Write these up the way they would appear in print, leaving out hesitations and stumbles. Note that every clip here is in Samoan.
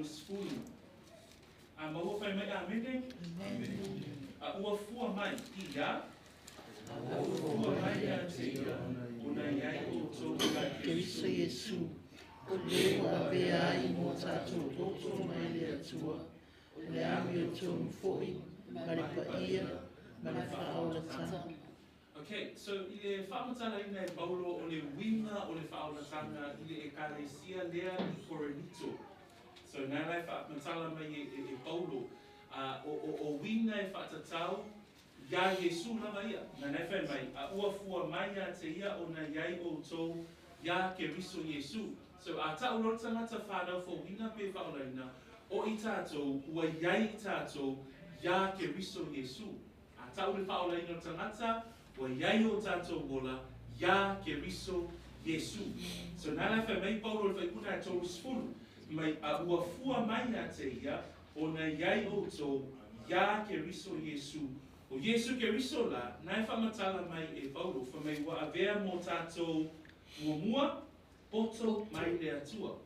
30. A maua fai mai amene? A ua fua mai i ia? A ua fua mai ia te ia, ona i ai outou ia Keriso Iesu, o le ua avea ai mo tatou poto mai le Atua, o le amiotonu foi, ma le paia, ma le faaolataga. Okay, so i le faamatalaina e Paulo o le uiga o le faaolataga i le ekalesia lea i Korinito. So na la e faamatala mai e Paulo, o uiga e faatatau iā Iesu lava ia. Na e fai mai, a ua fua mai ia te ia ona i ai outou iā Keriso Iesu. So a ta'u loa le tagata fanau fouina pe faaolaina, o i tatou ua i ai i tatou iā Keriso Iesu. A ta'u le faaolaina o le tagata, ua i ai o tatou ola iā Keriso Iesu. So na la e fai mai Paulo i le faipuna e 30 mai, a ua fua mai ia te ia ona i ai outou iā Keriso Iesu. O Iesu Keriso la, na e faamatala mai e Paulo, fai mai ua avea mo tatou muamua poto mai le Atua.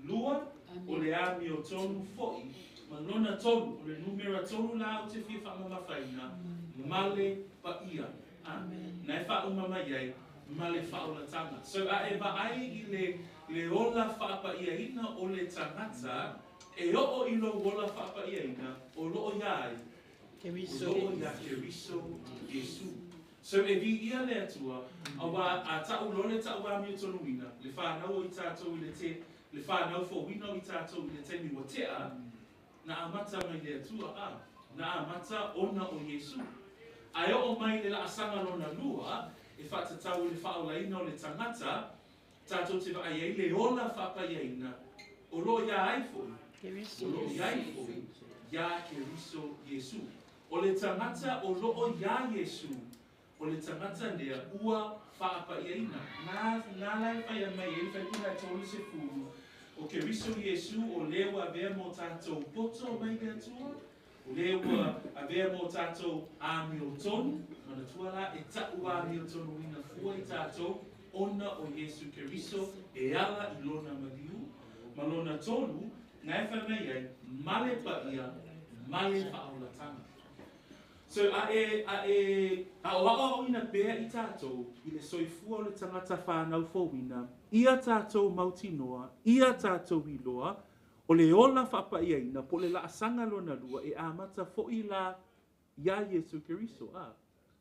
Lua, o le amiotonu foi, ma lona tolu, o le numera tolu la ou te fia faamamafaina, ma le paia. Na e faauma mai ai, ma le faaolataga. So a e vaai i le ola faapaiaina o le tagata, e oo i lou ola faapaiaina, o loo iā ai? Keriso. O loo iā Keriso Iesu. So e viia le Atua, auā a ta'u loa le ta'u amiotonuina, le fanau o i tatou i le te, le fanau fouina o i tatou i le taimi ua te'a, na amata mai le Atua a, na amata ona o Iesu. Ae oo mai le laasaga lona lua, e faatatau i le faaolaina o le tagata, tatou te vaai ai le ola faapaiaina, o loo iā ai foi? Keriso. O loo i ai foi iā Keriso Iesu. O le tagata o loo iā Iesu, o le tagata lea ua faapaiaina. Na la e faia mai ai le faipuna e 30, o Keriso Iesu o lea ua avea mo tatou poto mai le Atua, o lea ua avea mo tatou amiotonu, manatua la e ta'u amiotonuina fua i tatou, ona o Iesu Keriso e ala i lona maliu, ma lona tolu, na e fai mai ai, ma le paia, ma le faaolataga. So a e aoaoina pea i tatou i le soifua o le tagata fanau fouina, ia tatou mautinoa, ia tatou iloa, o le ola faapaiaina po o le laasaga lona lua e amata foi la iā Iesu Keriso. A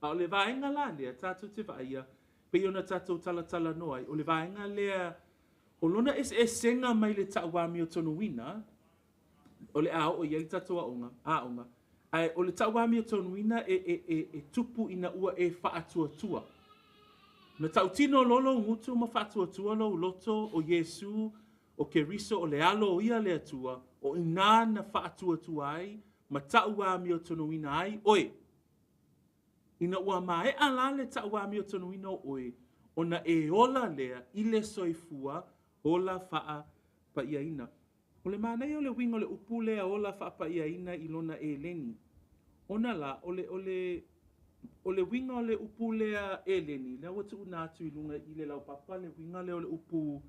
o le vaega la lea tatou te vaaia, pei ona tatou talatalanoa ai, o le vaega lea o lona eseesega mai le ta'u amiotonuina, o le a oo i ai le tatou aoga. Ae o le ta'u amiotonuina e tupu ina ua e faatuatua. Na tautino loa lou gutu ma faatuatua lou loto o Iesu o Keriso o le alo o ia le Atua, o inā na faatuatua ai ma ta'u amiotonuina ai oe. Ina ua mae'a la le ta'u amiotonuina o oe, ona e ola lea i le soifua ola faapaiaina. O le manaia o le uiga o le upu lea ola faapaiaina i lona eleni. Ona la, o le uiga o le upu lea eleni, lea ua tuuna atu i luga i le laupapa le uiga lea o le upu,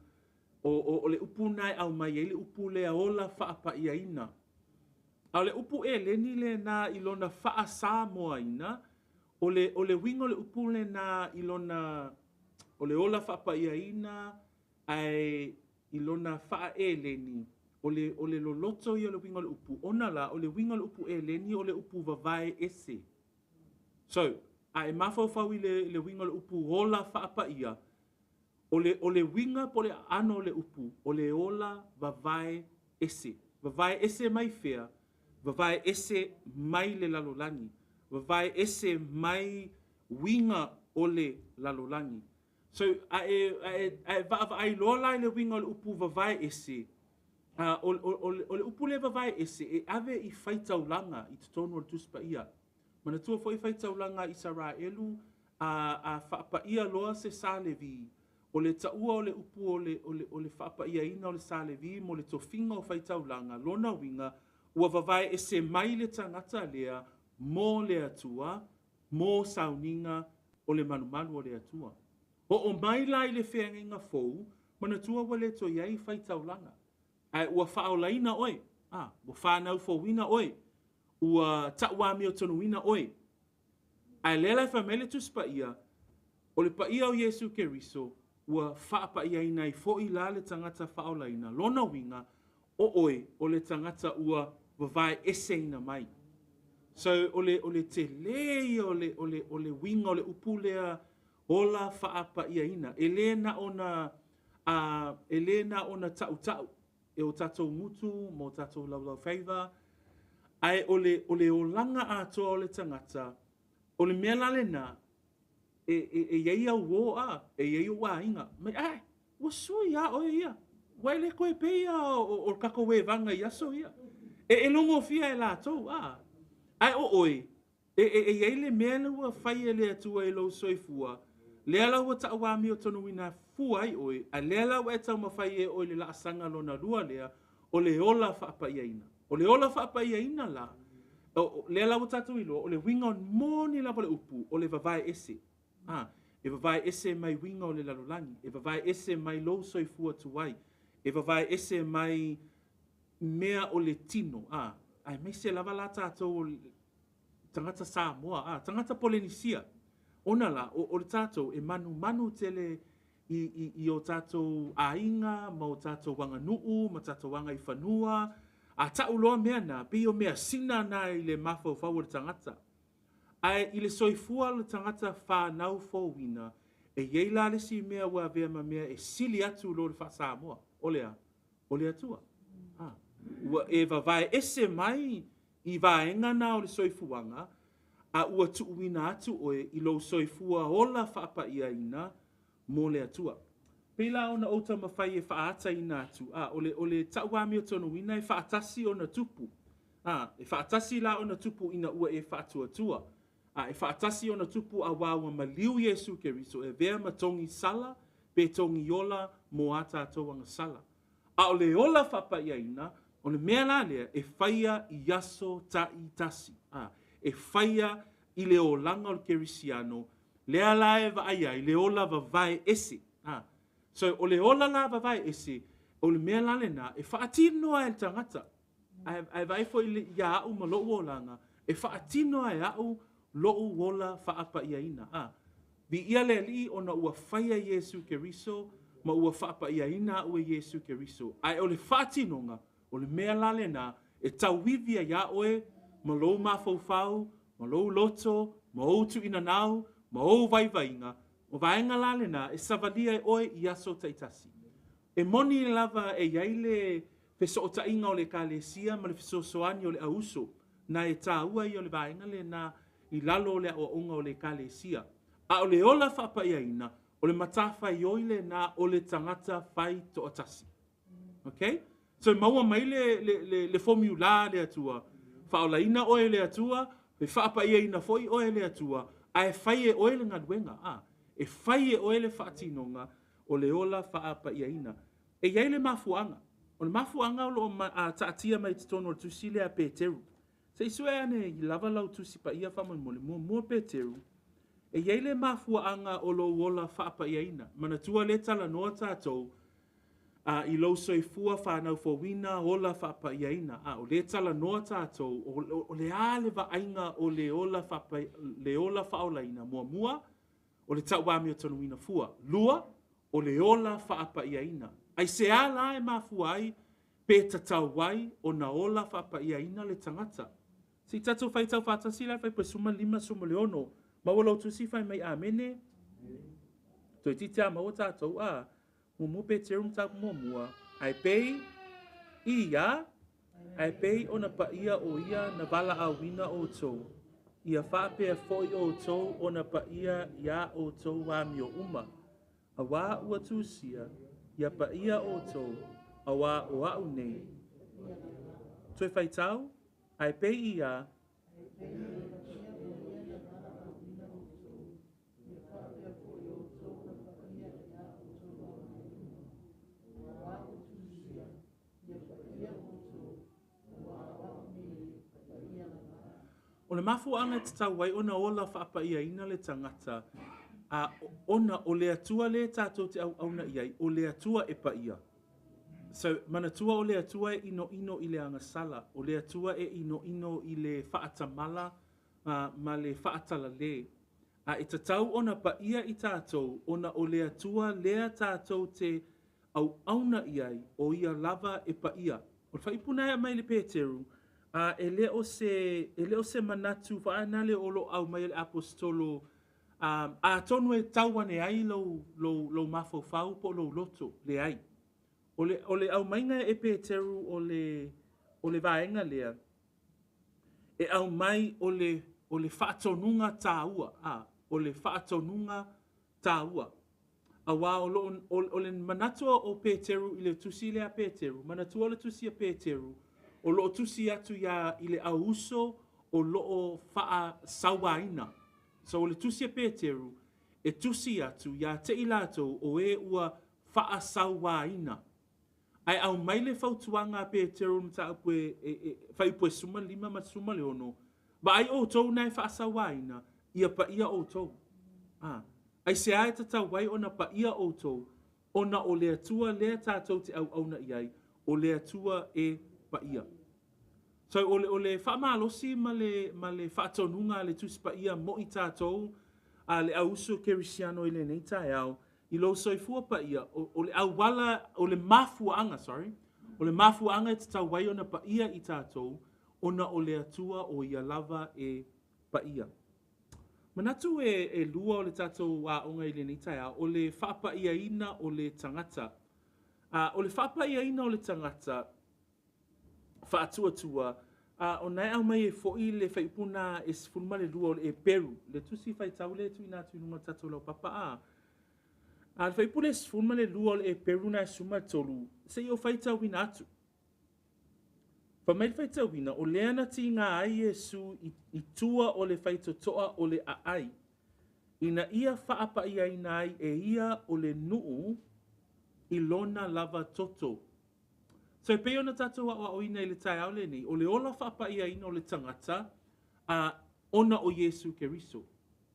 o le upu na e aumai ai le upu lea ola faapaiaina. A o le upu eleni lena i lona faasamoaina, o le uiga o le upu lena i lona, o le ola faapaiaina, ae i lona faaeleni, o le loloto ia o le uiga o le upu. Ona la, o le uiga o le upu eleni o le upu vavae ese. So, a e mafaufau i le uiga o le upu ola faapaia, o le uiga po o le aano o le upu, o le ola vavae ese. Vavae ese mai fea? Vavae ese mai le lalolagi. Vavae ese mai uiga o le lalolagi. So, a e vaavaai loa la i le uiga o le upu vavae ese, o le upu le vavae ese e ave i faitaulaga i totonu o le Tusi Paia. Manatua foi faitaulaga Isaraelu, a faapaia loa se sa Levi, o le taua o le upu o le faapaiaina o le sa Levi mo le tofiga o faitaulaga, lona uiga, ua vavae ese mai le tagata lea mo le Atua, mo sauniga o le malumalu o le Atua. Oo mai la i le feagaiga fou, manatua ua le toe i ai faitaulaga. Ae ua faaolaina oe. A, ua fanau fouina oe, ua taʻuamiotonuina oe. Ae lea la e fai mai le Tusi Paia, o le paia o Iesu Keriso ua faapaiaina ai foi la le tagata faaolaina, lona uiga, o oe o le tagata ua vavae eseina mai. So o le o le telē ia o le o le o le uiga o le upu lea ola faapaiaina. E le na ona a e le na ona taʻutaʻu e o tatou gutu ma o tatou laulaufaiva, ae o le o le olaga atoa o le tagata, o le mea la lena e e e i ai au uō a, e i ai ou aiga, mai ae, ua sui lava oe ia. Ua e le toe pei lava o o le tatou evaga i aso ia. E e logofia e latou a, ae o oe, E, e, e i ai le mea lea ua fai e le Atua i lou soifua, lea la ua taʻuamiotonuina fua ai oe, a lea la ua e taumafai e oo i le laasaga lona lua lea, o le ola faapaiaina. O le ola faapaiaina la, o, lea la ua tatou iloa, o le uiga moni lava o le upu, o le vavae ese. A, e vavae ese mai uiga o le lalolagi, e vavae ese mai lou soifua tuai, e vavae ese mai mea o le tino, a, aemaise lava la tatou o tagata Samoa, a, tagata Polenisia. Ona la, o, o le tatou e manumanu tele i, i, i o tatou aiga ma o tatou aganuu ma tatou agaifanua. A taʻu loa mea na, pei o measina na i le mafaufau o le tagata. Ae i le soifua o le tagata fanau fouina, e i ai la le isi mea ua avea ma mea e sili atu i lo le faa-Samoa. O le a? O le Atua. A, ua e vavae ese mai i vaega na o le soifuaga, a ua tuuina atu oe i lou soifua ola faapaiaina mo le Atua. Pei la ona ou taumafai e faaataina atu, a, o le, o le taʻuamiotonuina e faatasi ona tupu. A, e faatasi la ona tupu ina ua e faatuatua. A, e faatasi ona tupu auā ua maliu Iesu Keriso e avea ma togi sala pe togi ola mo a tatou agasala. A o le ola faapaiaina, o le mea la lea e faia i aso taitasi. A, e faia i le olaga o le kerisiano, lea la e vaai ai le ola vavae ese. A, so o le ola la vavae ese, o le mea la lena e faatino ai e le tagata. Ae, ae vaai foi iā aʻu ma loʻu olaga, e faatino ai e aʻu loʻu ola faapaiaina. A, viia le Alii ona ua faia Iesu Keriso ma ua faapaiaina aʻu e Iesu Keriso. Ae o le faatinoga, o le mea la lena e tauivi ai iā oe ma lou mafaufau, ma lou loto, ma ou tuuinanau, ma ou vaivaiga, o vaega la lena e savalia e oe i aso taitasi. E moni lava e i ai le fesootaiga o le Ekalesia ma le fesoasoani o le auuso, na e taua ia o le vaega lena i lalo o le aoaoga o le Ekalesia. A o le ola faapaiaina, o le matafaioi lena o le tagata fai toatasi. Okay? So maua mai le, le, le, le formula a le Atua. Faaolaina oe e le Atua, e faapaiaina foi oe e le Atua, ae fai e oe le galuega. A, e fai e oe le faatinoga o le ola faapaiaina. E i ai le mafuaaga. O le mafuaaga o loo taatia mai i totonu o le tusi lea a Peteru. Se i sue ane i lava lau Tusi Paia faamolemole, muamua Peteru, e i ai le mafuaaga o lou ola faapaiaina. Manatua lea talanoa tatou a, i lou soifua fanau fouina, ola faapaiaina. A, o lea talanoa tatou, o, o, o le a le vaaiga o le ola, faapa, le ola faaolaina. Muamua, o le taʻuamiotonuina fua. Lua, o le ola faapaiaina. Aisea la e mafua ai pe tatau ai ona ola faapaiaina le tagata? Se i tatou faitau faatasi la le fuaiupu e 15 16. Maua lou tusi fai mai Amene. Toeitiiti lava maua tatou a. Muamua Peteru mataupu muamua. Ae pei ia, ae pei ona paia o ia na valaauina outou, ia faapea foi outou ona paia iā outou amio uma. Auā ua tusia, ia paia outou, auā o aʻu nei. Toe faitau, ae pei ia. O le mafuaaga e tatau ai ona ola faapaiaina le tagata, a, ona o le Atua lea tatou te auauna i ai, o le Atua e paia. So, manatua o le Atua e inoino i le agasala, o le Atua e inoino i le faatamala ma le faatalalē. A e tatau ona paia i tatou, ona o le Atua lea tatou te auauna i ai, o ia lava e paia. O le faaiupu lena e aumai i le Peteru, a e le o se, e le o se manatu faanale o lo o aumai e le Aposetolo, atonu e tau ane ai lou, lou, lou mafaufau po o lou loto, leai. O le, o le aumaiga e Peteru o le, o le vaega lea, e aumai o le, o le faatonuga tāua, a, o le faatonuga tāua. Auā o lo o, o le manatu o Peteru i le tusi lea a Peteru, manatua le tusi a Peteru, o lo o tusi atu ia i le auuso o lo o faasauaina. So o le tusi a Peteru, e tusi atu ia te i latou o e ua faasauaina. Ae aumai le fautuaga a Peteru i le mataupu e, e, e fuaiupu e 15 ma le 16, vaai outou na e faasauaina, ia paia outou. A, aisea e tatau ai ona paia outou, ona o le Atua lea tatou te auauna i ai, o le Atua e paia. So, o le, o le faamalosi ma le, ma le faatonuga a le Tusi Paia mo i tatou, a le auuso kerisiano i lenei taeao, i lou soifua paia, o, o le auala, o le mafuaaga, sorry, o le mafuaaga e tatau ai ona paia i tatou, ona o le Atua o ia lava e paia. Manatu e, e lua o le tatou aoga i lenei taeao, o le faapaiaina o le tagata. A, o le faapaiaina o le tagata, faatuatua, a o na e aumai ai foi le fuaiupu lena e 12 o le Eperu, le tusi faitau lea e tuuina atu i luga o le tatou laupapa a. A le fuaiupu lea 12 o le Eperu lena e 13, se i ou faitauina atu. Fai mai le faitauina, o lea na tiga ai Iesu i, i tua o le faitotoa o le aai, ina ia faapaiaina ai e ia o le nuu i lona lava toto. So e pei ona tatou aoaoina i le taeao lenei, o le ola faapaiaina o le tagata a ona o Iesu Keriso.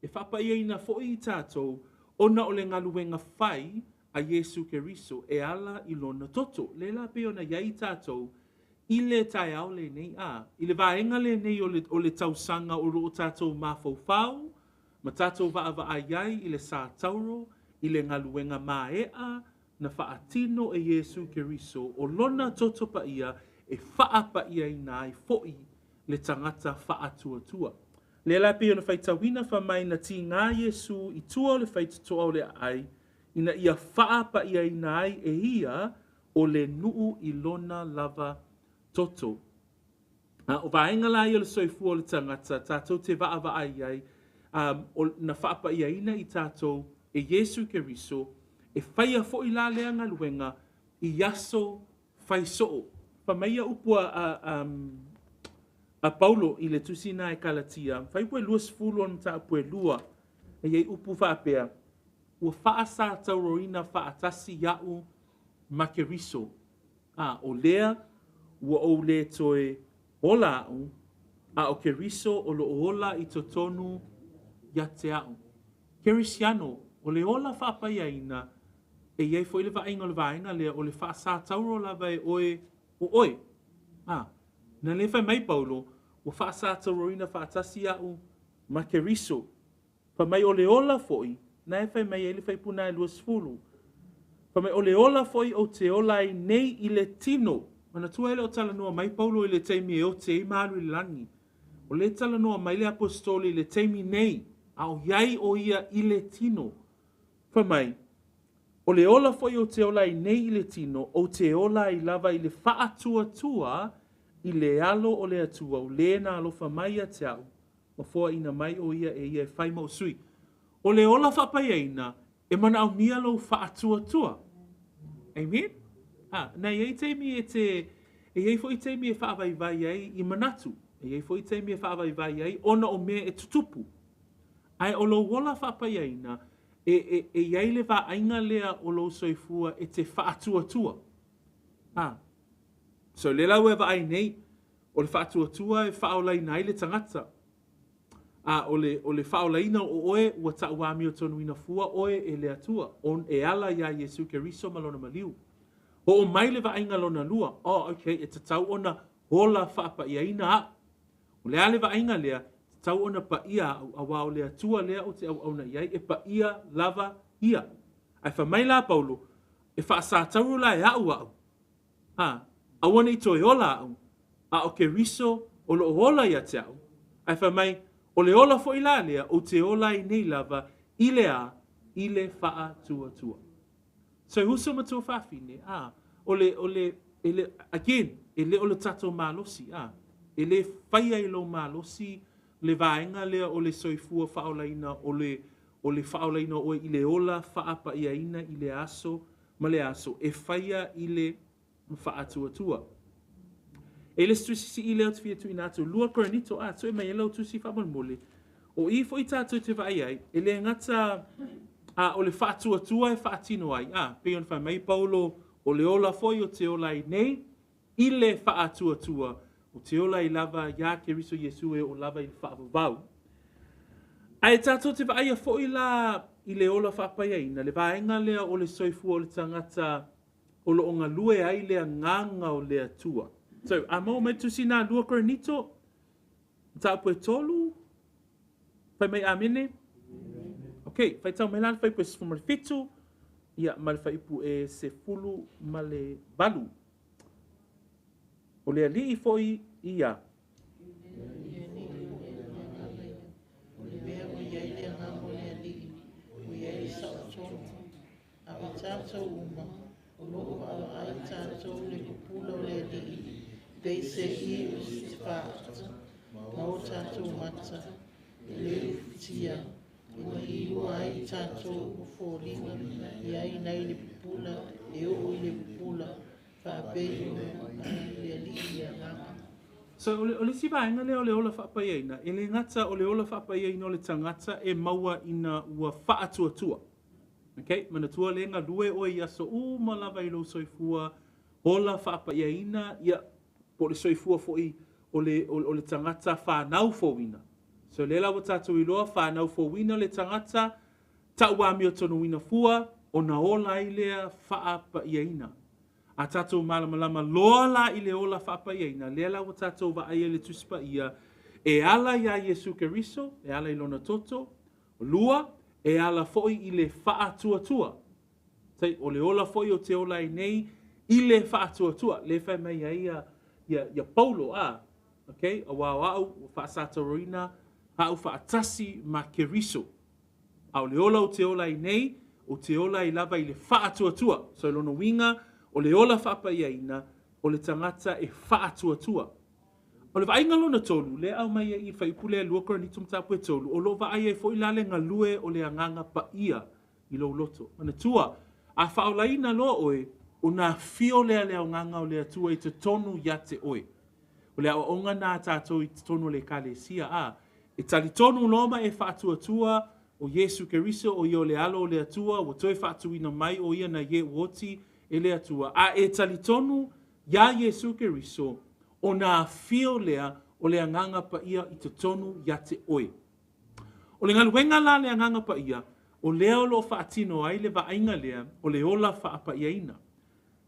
E faapaiaina foi i tatou ona o le galuega fai a Iesu Keriso e ala i lona toto. Lea la pei ona i ai i tatou i le taeao lenei, a, i le vaega lenei o le, o le tausaga o lo o tatou mafaufau ma tatou vaavaai ai i le sā tauro, i le galuega mae'a na faatino e Iesu Keriso, o lona toto paia e faapaiaina ai foi le tagata faatuatua. Lea la pei ona faitauina fai mai na tiga Iesu i tua o le faitotoa o le aai, ina ia faapaiaina ai e ia o le nuu i lona lava toto. A, o vaega la ia o le soifua o le tagata, tatou te vaavaai ai, um, o, na faapaiaina i tatou e Iesu Keriso, e faia foi la lea galuega i aso fai soo. Fai mai ia upu a, a, um, a Paulo i le tusi na e Kalatia, fuaiupu e 20 o le mataupu e 2, e i ai upu faapea, ua faasatauroina faatasi iaʻu ma Keriso. A, o lea ua ou le toe ola aʻu, a o Keriso o lo o ola i totonu ia te aʻu. Kerisiano, o le ola faapaiaina, e i ai foi le vaaiga o le vaega lea, o le faasatauro lava e oe o oe. A, na le fai mai Paulo, ua faasatauroina faatasi aʻu ma Keriso. Fai mai o le ola foi, na e fai mai ai le fuaiupu na e 20. Fai mai o le ola foi ou te ola ai nei i le tino. Manatua e le o talanoa mai Paulo i le taimi e ote ai ma alu i le lagi. O le talanoa mai le aposetoli i le taimi nei, a o i ai o ia i le tino. Fai mai, o le ola foi ou te ola ai nei i le tino, ou te ola ai lava i le faatuatua i le alo o le Atua, o le na alofa mai ia te aʻu, ma foaina mai o ia e ia e fai ma ou sui. O le ola faapaiaina, e manaomia lou faatuatua. Amen? A, na i ai taimi e te, e i ai foi taimi e faavaivai ai i manatu. E i ai foi taimi e faavaivai ai ona o mea e tutupu. Ae o lou ola faapaiaina, e, e, e i ai le vaaiga lea o lou soifua e te faatuatua. A, so lea la ua e vaai nei, o le faatuatua e faaolaina ai le tagata. A o le, o le faaolaina o oe ua taʻu amiotonuina fua oe e le Atua, on, e ala iā Iesu Keriso ma lona maliu. Hoʻo mai le vaaiga lona lua, oh, okay, e tatau ona ola faapaʻiaina aʻu. O le a le vaaiga lea, tatau ona paʻia aʻu, auā o le Atua lea ou te auauna i ai, e paʻia lava Ia. Ae fai mai la Paulo, E faasatauro la e aʻu aʻu, a, aua ne i toe ola aʻu, a ʻo Keriso o loʻo ola iā te aʻu, ae fai mai, ʻo le ola foʻi la lea, ou te ola ai nei lava i le a, i le faatuatua. So e uso ma tuafafine, a, o le, o le, e le, again, e le o le tatou malosi, a, e le faia i lou malosi le vaega lea o le soifua faaolaina o le, o le faaolaina o oe i le ola faapaʻiaina i le aso ma le aso e faia i le faatuatua. E le isi tusi sii lea ou te fia tuuina atu, 2 Korinito, a, sue mai ai lau tusi faamolemole. O i foʻi tatou te vaai ai, e le gata a, o le faatuatua e faatino ai, a, pei ona fai mai Paulo, o le ola foi o te ola ai nei, i le faatuatua, o te ola ai lava iā Keriso Iesu e oo lava i le faavavau. Ae tatou te vaaia foʻi la i le ola faapaiaina, le vaega lea o le soifua o le tagata o loo galue ai le agaga o le Atua. So, a maua mai le tusi na 2 Korinito, mataupu e 3, fai mai amene. Ok, faitau mai la le fuaiupu e 17, ia, ma le fuaiupu e 18. O le Alii foi ia. O le mea ua i ai le agaga o le Alii, ua i ai le sao tonu. A o tatou uma, o lo o vaavaai tatou i le pupula o le Alii, peisei o se faata ma o tatou mata, e le ufitia, ua liua ai tatou ua foliga i ai nai le pupula e oo i le pupula, faapei ona mai le Alii le agaga. So, o le, o le isi vaega lea o le ola faapaiaina, e le gata o le ola faapaiaina o le tagata e maua ina ua faatuatua. Okay? Manatua le galue oe i aso uma lava i lou soifua, ola faapaiaina, ia, po o le soifua foʻi o le, o, o le tagata fanau fouina. So, lea la ua tatou iloa fanau fouina le tagata, tau amiotonuina fua, ona ola ai lea faapaiaina. A tatou malamalama loa la i le ola faapaiaina, lea la ua tatou vaai ai i le Tusi Paia, e ala iā Iesu Keriso, e ala i Lona toto, lua, e ala foʻi i le faatuatua. Tai, o le ola foʻi o te ola ai nei i le faatuatua. Lea e fai mai ai ia, ia, ia Paulo, a, okay, auā o aʻu ua faasataroina aʻu faatasi ma Keriso. A o le ola ou te ola ai nei, ou te ola ai lava i le faatuatua. So, lona uiga, o le ola faapaiaina, o le tagata e faatuatua. O le vaaiga lona tolu, lea e aumai ai i le fuaiupu lea 2 Korinito mataupu e 3, o lo o vaai ai foi la le galue o le agaga paia i lou loto. Manatua, a faaolaina loa oe, ona afio lea le agaga o le Atua i totonu ia te oe. O le aoaoga na a tatou i totonu o le Ekalesia, a e talitonu loa ma e faatuatua o Iesu Keriso o ia o le Alo o le Atua, ua toe faatuina mai o ia na ie ua oti e le Atua, a e talitonu iā Iesu Keriso, ona afio lea o le Agaga Paia i totonu ia te oe. O le galuega la a le Agaga Paia, o lea o lo o faatino ai le vaaiga lea o le ola faapaiaina.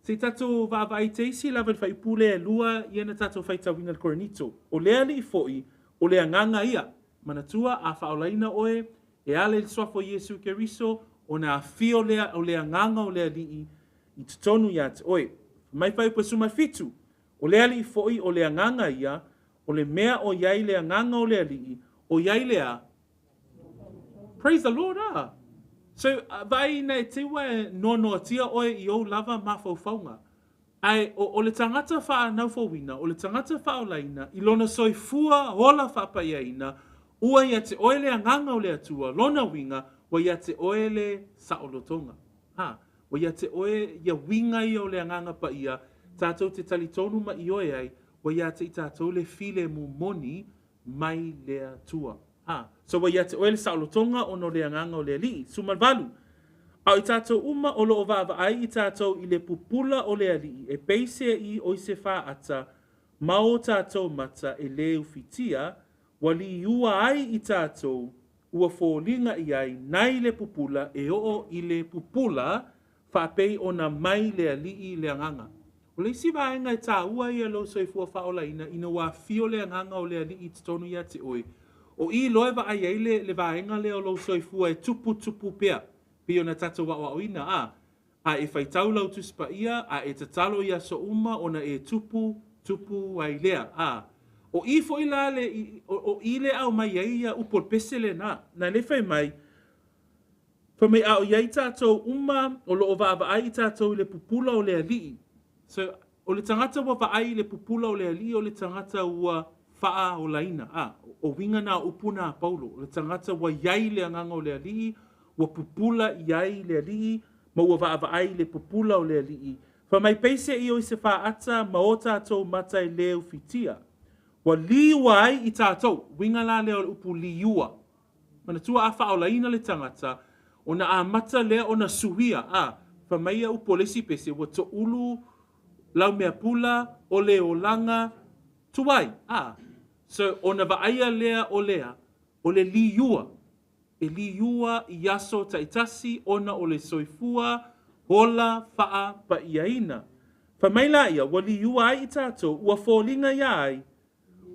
Se i tatou vaavaai te isi lava i le fuaiupu lea e lua ia na tatou faitauina i le Korinito. O le Alii foi, o le Agaga ia. Manatua, a faaolaina oe e ala i le suafa o Iesu Keriso, ona afio lea o le Agaga o le Alii i totonu ia te oe. Fai mai fuaiupu e 17, O le Alii foi, o le Agaga ia, o le mea o i ai le Agaga o le Alii, o i ai le a? Praise the Lord, a! So, vaai ina e te ua e noanoatia oe i ou lava mafaufauga. Ae o, o le tagata faanaufouina, o le tagata faaolaina, i lona soifua ola faapaiaina, ua ia te oe le Agaga o le Atua, lona uiga, ua ia te oe le saolotoga. Ha, ua ia te oe ia uiga ia o le Agaga Paia, tatou te talitonu ma ioe ai, ua ia te i tatou le filemu moni mai le Atua. Ha, so ua ia te oe le saolotoga ona o le Agaga o le Alii. 18. A o i tatou uma o lo o vaavaai i tatou i le pupula o le Alii e peise i o i se faata ma o tatou mata e lē ufitia, ua liua ai i tatou ua foliga i ai nai le pupula e oo i le pupula. faapei ona mai le Alii le Agaga. O le isi vaega e tāua ia i lou soifua faaolaina ina ua afio le Agaga o le Alii i totonu ia te oe, o i loa e vaai ai le, le vaega lea o lou soifua e tuputupu pea, pei ona tatou aoaoina, a, a e faitau lau Tusi Paia, a e tatalo i aso uma ona e tupu, tupu ai lea. A, o i foi la le, o, o i le aumai ai ia upu o le pese lena. Na le fai mai, Fai mai a o i ai tatou uma o lo o vaavaai i tatou i le pupula o le Alii. So, o le tagata ua vaai i le pupula o le Alii o le tagata ua faaolaina. A, o uiga na o upu na a Paulo. O le tagata ua i ai le agaga o le Alii, ua pupula i ai le Alii, ma ua vaavaai i le pupula o le Alii. Fai mai peiseai o i se faata ma o tatou mata e le ufitia. Ua liua ai i tatou. Uiga la lea o le upu liua. Manatua a faaolaina le tagata, ona amata lea ona suia, a, fai mai ia upu o le isi pese, ua toulu lau mea pula o le olaga tuai, a. So, ona vaaia lea o lea, o le liua, e liua i aso taitasi ona o le soifua ola faapaiaina. Fai mai laia, ua liua ai i tatou, ua foliga ia ai,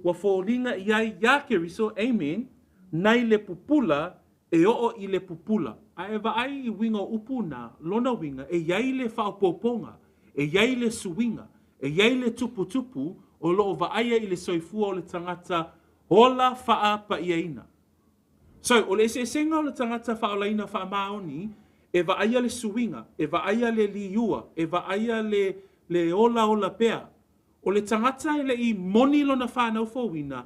ua foliga i ai iā Keriso, amen, nai le pupula e oo i le pupula. A e vaai i uiga o upu na, lona uiga, e i ai le faaopoopoga, e i ai le suiga, e i ai le tuputupu o lo o vaaia i le soifua o le tagata ola faapaiaina. So, o le eseesega o le tagata faaolaina faamaoni, e vaaia le suiga, e vaaia le liua, e vaaia le, le olaola pea. O le tagata e le i moni lona fanau fouina,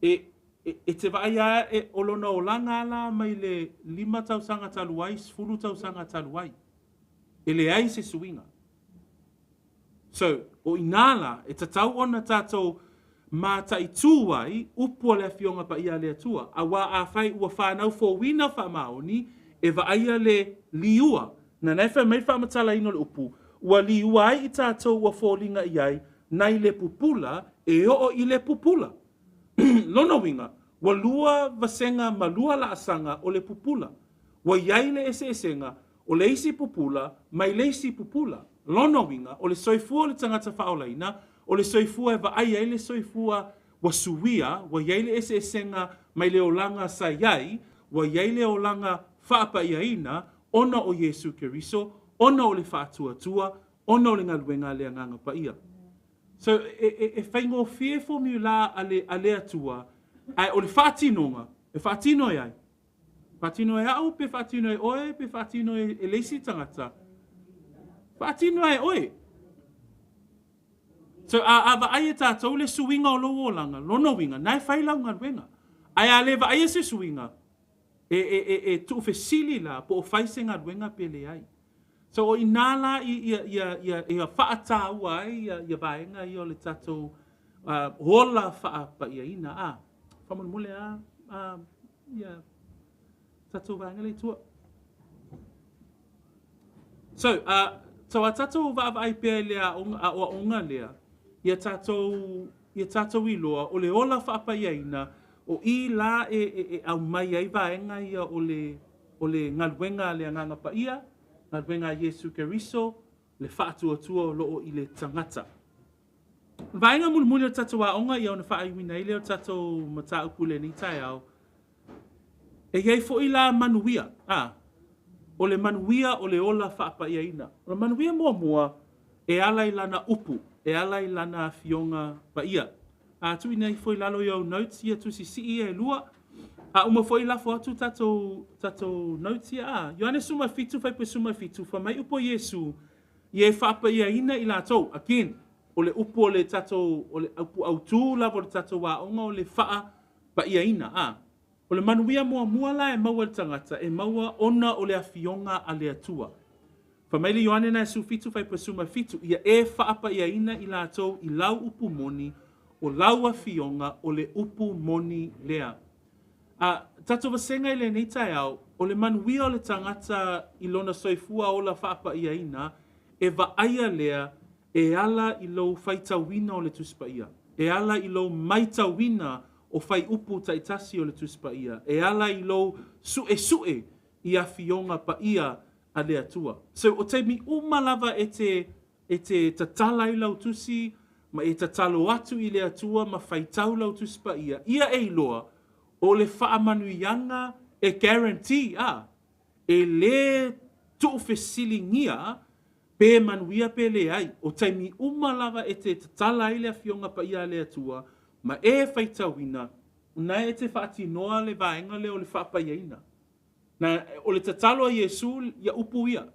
e, e, e te vaai lava e, o lona olaga la mai le 5 tausaga talu ai, 10 tausaga talu ai. E leai se suiga. So, o inā la, e tatau ona tatou mataitū ai upu a le Afioga Paia a le Atua, auā afai ua fanau fouina faamaoni, e vaaia le liua. Na e fai mai le faamatalaina o le upu, ua liua ai i tatou ua foliga i ai, nai le pupula e oo i le pupula. Lona uiga, ua lua vasega ma lua laasaga o le pupula. Ua i ai le eseesega o le isi pupula mai le isi pupula. Lona uiga, o le soifua o le tagata faaolaina, o le soifua e vaai ai le soifua ua suia, ua i ai le eseesega mai le olaga sa i ai, ua i ai le olaga faapaiaina ona o Iesu Keriso, ona o le faatuatua, ona o le galuega a le Agaga Paia. So, e, e, e faigofie formula a le, a le Atua, ae o le faatinoga, e faatino e ai? Faatino e au pe faatino e oe pe faatino e, e le isi tagata? Faatino e oe. So, a, a vaai e tatou le suiga o lou olaga, lona uiga, na e fai lau galuega. Ae a le vaaia se suiga, e, e, e, e tuufesili la po o fai se galuega pe leai. So o inā la i, ia, ia, ia, ia faatāua ai ia, ia vaega ia o le tatou uh, ola faapaiaina. A, faamolemole a, a, ia tatou vaega lea i tua. So, uh, so a tatou vaavaai pea i le aoaoga lea, ia tatou, ia tatou iloa o le ola faapaiaina, o i la e, e, e aumai ai vaega ia o le, o le galuega a le Agaga Paia, galuega a Iesu Keriso, le faatuatua o loo i le tagata. O le vaega mulimuli o le tatou aoga ia ona faaiuina ai lea o le tatou mataupu i lenei taeao, e i ai foi la manuia, a, o le manuia o le ola faapaiaina. O le manuia muamua, e ala i lana upu, e ala i lana afioga paia. A tuuina ifo i lalo i ou notes ia tusi sii ia e lua. A uma foi lafo atu tatou, tatou notes ia. A, Ioane 17, fuaiupu 17, fai mai upu o Iesu, ia e faapaiaina i latou. Again, o le upu o le tatou, o le upu autū lava o le tatou aoga o le faapaiaina. A, o le manuia muamua la e maua e le tagata, e maua ona o le afioga a le Atua. Fai mai le Ioane na e 17 fuaiupu 17, ia e faapaiaina i latou i lau upu moni, o lau afioga o le upu moni lea. A tatou vasega i lenei taeao, o le manuia o le tagata i lona soifua ola faapaiaina, e vaaia lea e ala i lou faitauina o le Tusi Paia, e ala i lou maitauina o fuaiupu taitasi o le Tusi Paia, e ala i lou suesue i afioga paia a le Atua. So, o taimi uma lava e te, e te tatala ai lau tusi, ma e tatalo atu i le Atua ma faitau lau tusi paia, ia e iloa, o le faamanuiaga e guarantee, a, e lē tuufesiligia pe manuia pe leai. O taimi uma lava e te tatala ai le afioga paia a le Atua ma e faitauina, na e te faatinoa le vaega lea o le faapaiaina. Na, o le tatalo a Iesu ia upu ia.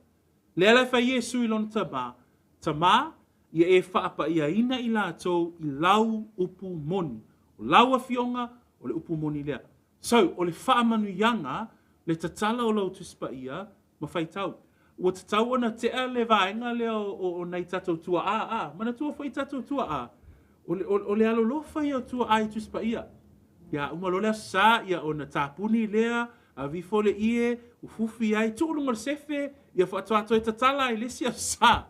Lea la e fai Iesu i lona tamā, Tamā, ia e faapaiaina i latou i lau upu moni. O lau afioga, o le upu moni lea. So, o le faamanuiaga, le tatala o lau Tusi Paia ma faitau. Ua tatau ona tea le vaega lea o nai tatou tuaa, a, manatua foi tatou tuaa, o le alolofa ia o tuaa i Tusi Paia. Ia uma loa le Aso Sa, ia ona tapuni lea, ave ifo le ie, ufufi ai, tuu luga o le sefe, ia faatoa toe tatala ai le isi Aso Sa.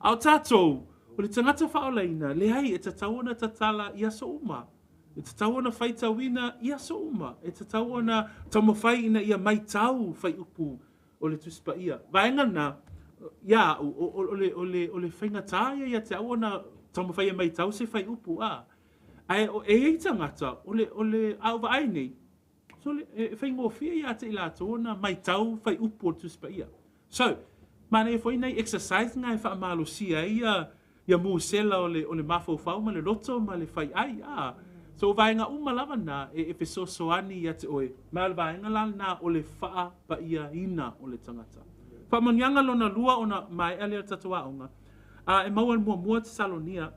A o tatou, o le tagata faaolaina, leai, e tatau ona tatala i aso uma. E tatau ona faitauina i aso uma. E tatau ona taumafai ina ia maitau fuaiupu o le Tusi Paia. Vaega lena, ia au, o le faigata ia ia te au ona taumafai e maitau se fuaiupu. A. Ae e i ai tagata, o le, a ou vaai nei, so e faigofie ia te i latou ona maitau fuaiupu o le Tusi Paia. So, manaia foi nai exercise na e faamalosia ai ia musela o le mafaufau ma le loto ma le faiai. A. So, vaega uma lava na e fesoasoani ia te oe. Ma o le vaega la lena o le faapaiaina o le tagata. Faamanuiaga lona lua ona maea lea o le tatou aoga. A, e maua le muamua Tesalonia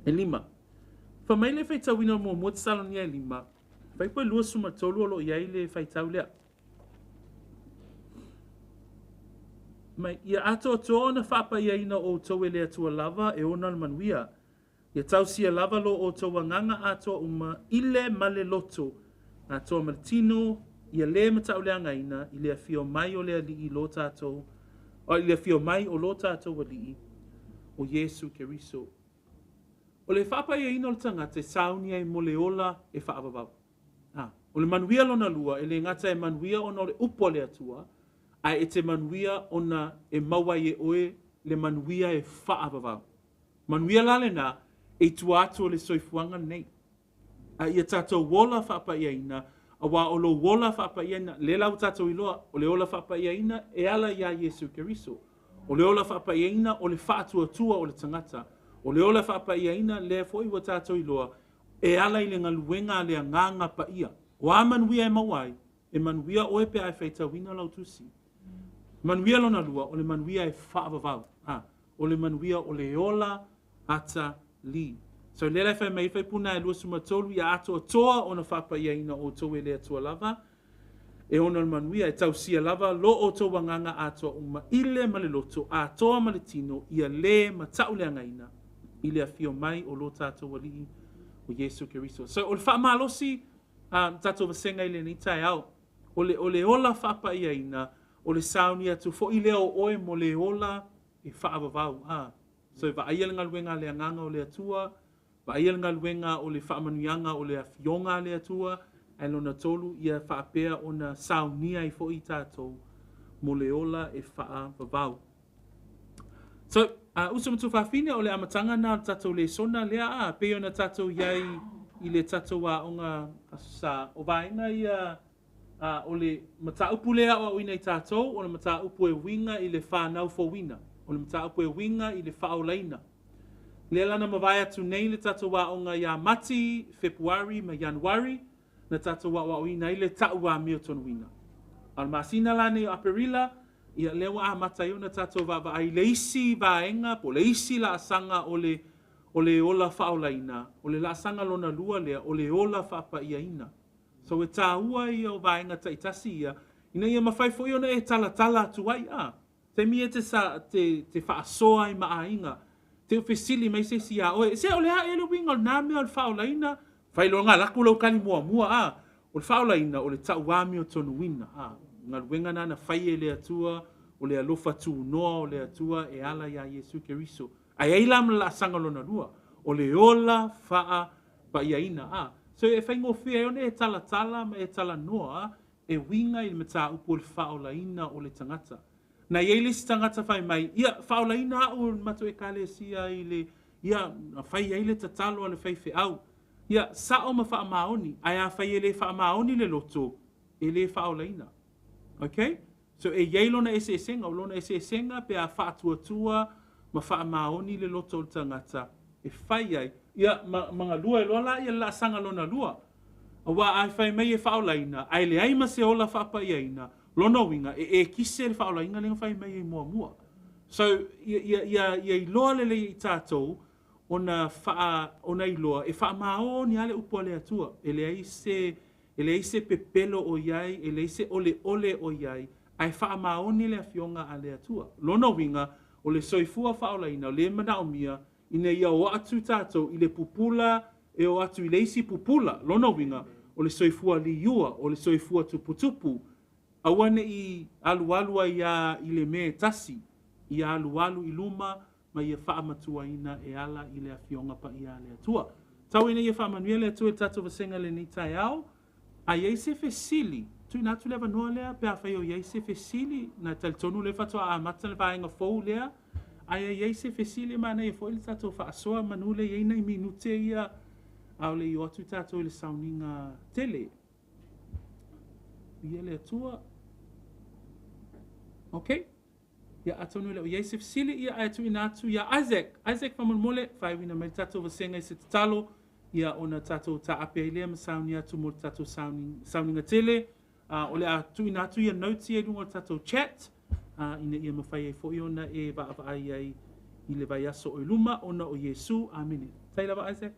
e 5. Fai mai le faitauina o muamua Tesalonia e 5, fuaiupu e 23 o lo o i ai le faitau lea. Mai, ia atoatoa ona faapaiaina o outou e le Atua lava e ona le manuia. Ia tausia lava lo outou agaga atoa uma i le ma le loto. Atoa ma le tino, ia le matauleagaina i le afio mai o le Alii lo tatou, o i le afio mai o lo tatou Alii, o Iesu Keriso. O le faapaiaina o le tagata e sauni ai mo le ola e faavavau. Ah, o le manuia lona lua, e le gata e manuia ona o le upu a le Atua, ae e te manuia ona e maua ai e oe le manuia e faavavau. Manuia la lena, e tua atu o le soifuaga lenei. A ia tatou ola faapaiaina, auā o lou ola faapaiaina, le la ua tatou iloa, o le ola faapaiaina e ala iā Iesu Keriso. O le ola faapaiaina o le faatuatua o le tagata. O le ola faapaiaina, lea foi ua tatou iloa, e ala i le galuega a le agaga paia. O a manuia e maua ai, e manuia oe pe a e faitauina lau tusi. Manuia lona lua, o le manuia e faavavau. Ah, o le manuia o le ola atalii. So lea la e fai mai fuaiupu e 23 ia atoatoa ona faapaiaina o outou e le Atua lava, e ona le manuia e tausia lava lo outou agaga atoa uma i le ma le loto, atoa ma le tino, ia le matauleagaina i le afio mai o lo tatou Alii o Iesu Keriso. So o le faamalosi tatou vasega i lenei taeao, o le ola faapaiaina, o le sauni atu foi lea o oe mo le ola e faavavau. Ah. So e vaaia le galuega a le agaga o le Atua, vaaia le galuega o le faamanuiaga o le afioga a le Atua, ae lona tolu ia faapea ona saunia ai foi tatou mo le ola e faavavau. So, uso ma tuafafine, o le amataga na o le tatou lesona lea a, pei ona tatou iai i le tatou aoga Aso Sa. O vaega ia o le mataupu lea o aoina i tatou, o le mataupu e uiga i le whanau fouina. O le mataupu e uiga i le whaolaina. Lea lana mavae atu nei le tatou aoga ia Mati, Fepuari ma Ianuari, na tatou aoaoina ai le ta'u amiotonuina. A o le masina la nei o Aperila, ia lea ua amata ai ona tatou vaavaai le isi vaega po o le isi laasaga o le ola faaolaina, o le laasaga lona lua lea, o le ola faapaiaina. So e tāua ia o vaega taitasi ia, ina ia mafai foi ona e talatala atu ai a. Taimi e te, sa, te faasoa ai ma aiga, te fesili mai se isi iā oe, se o le a ea le uiga o lena mea o le faaolaina, failoga laku lau kali muamua a. O le faaolaina o le ta'u amiotonuina a. Galuega na na fai e le Atua, o le alofa tunoa o le Atua e ala iā Iesu Keriso. Ae ai la ma le laasaga lona lua, o le ola faapaiaina a. So e faigofie ai ona e talatala ma e talanoa e uiga i le mataupu o le faaolaina o le tagata. Na i ai le isi tagata fai mai, ia, faaolaina a'u e le matou Ekalesia i le, ia, na fai ai le tatalo a le faifeau. Ia, sa'o ma faamaoni, ae afai e le faamaoni le loto, e le faaolaina. Okay? So e i ai lona eseesega, o lona eseesega pe a faatuatua ma faamaoni le loto o le tagata e fai ai, ia, ma galue ai loa la ia le laasaga lona lua. Auā a fai mai e faaolaina, ae leai ma se ola faapaiaina, lona uiga e ekise le faaolaina lea na fai mai ai muamua. So, ia iloa lelei e i tatou ona faa, ona iloa e faamaoni lava le upu a le Atua. E leai se, e leai se pepelo o i ai, e leai se oleole o i ai, ae faamaoni le Afioga a le Atua. Lona uiga, o le soifua faaolaina o lea e manaomia ina ia o atu tatou i le pupula e o atu i le isi pupula. Lona uiga, o le soifua liua, o le soifua tuputupu. Aua ne i alualu ai lava i le mea e tasi, ia alualu i luma ma ia faamatuaina e ala i le Afioga Paia a le Atua. Tau ina ia faamanuia le Atua i le tatou vasega i lenei taeao. A i ai se fesili, tuuina atu le avanoa lea pe afai o i ai se fesili, na talitonu o lea faatoa amata le vaega fou lea, ae a i ai se fesili, e manaia foi le tatou faasoa manu lea e i ai nai minute ia a o le i o atu tatou i le sauniga tele. Viia le Atua. Okay. Ia, atonu e le o i ai se fesili, ia, ae tuuina atu ia Isaac. Isaac, faamolemole, faaiuina mai le tatou vasega i se tatalo, ia, ona tatou taape ai lea ma sauni atu mo le tatou sauniga tele. O le a tuuina atu ia notes ia i luga o le tatou chat, ina ia mafai ai foi ona e vaavaai ai i le vaiaso o i luma, ona o Iesu. Amene. Faafetai lava Isaac.